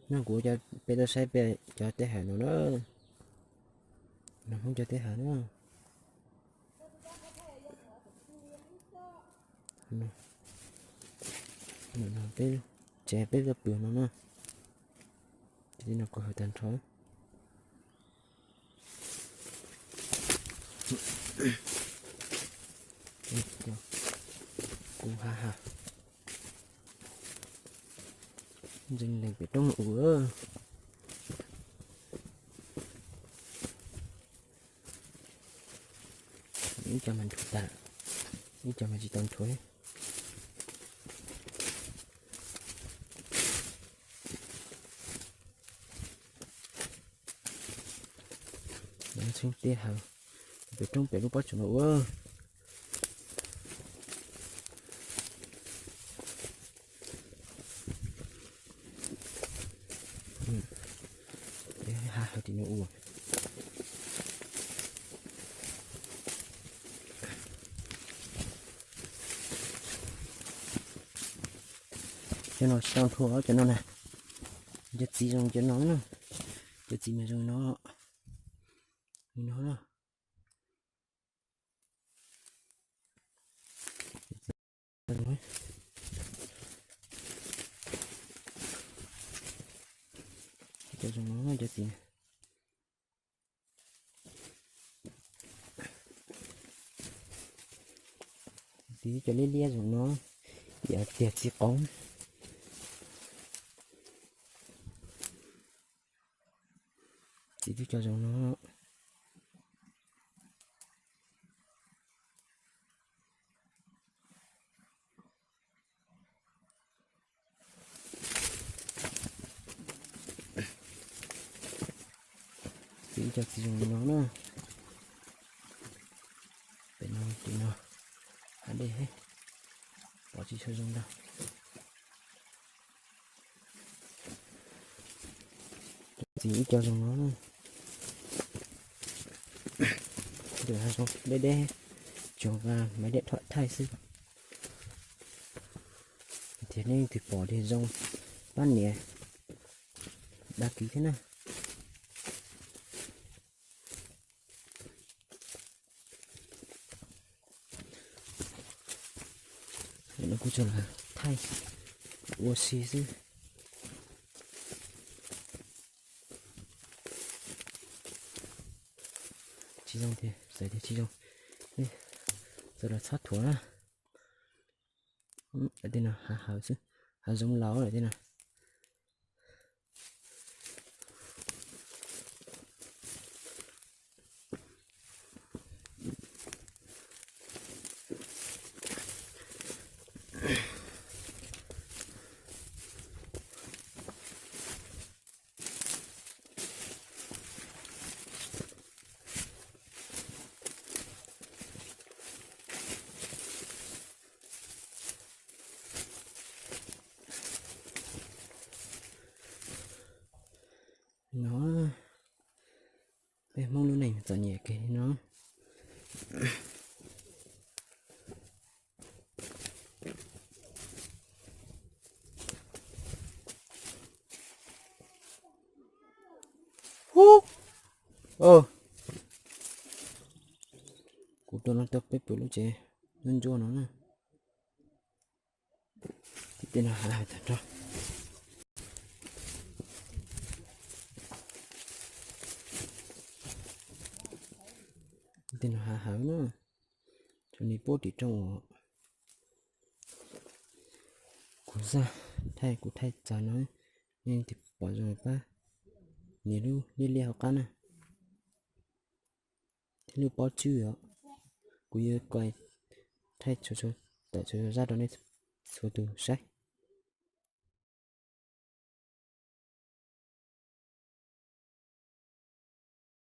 No kuv coj peb tuaj saib peb cov tej hawm no na. No Hmoob cov tej hawm na. Peb tsev peb tuaj pw no na. Tej no koj hawm tag nrho. Kuv ha ha. Ntseeg lees pem roob ua. Ib co mas nthuav tas, ib co mas tsis tau nthuav. Txheeb tej hawm pem roob pem lub pob tsuas no ua. Ha hawm tim no ua. Cov no tsis tau nthuav cov no na. Cov txiv zoo cov no na. Cov txiv mas zoo no. Li no na. Cov zoo no cov txiv. Txiv cov liab liab zoo no, yam tias txiv qoov. Txiv twb cov zoo no. Txiv cov txiv zoo li no na. Pem no tim no ha dej, pom tsis tshua zoo ntag. Txiv ib co zoo no, tus hav zoov deb deb, tsuas nqa maiv dej thom thaij xwb. Tias nej leej twg pom tias zoo, pab nias đăng ký thiab na. No kuv tsuas lam thaij ua si xwb. Tsis zoo tiag, xav tias tsis zoo, txawm los txhob thuam na. Tej no hav hawm xwb, hav zoov laus lawm tej no. No, peb Hmoob lub neej txom nyem kiag li no. Kuv tuaj no tuaj peb pw lub tsev ntsuab ntsuab no na. Tej no hav hawm tag nrho. Tej no hav hawm na. Tsuas ni puab ris rooj uas kuv zaj thaij, kuv thaij txog no, nej leej twg pom zoo pab nias lub liab liab hauv qab na, thiab lub pob tswb os. Kuv yuav kos thaij tawm txhua zaj rau nej txhua tus saib.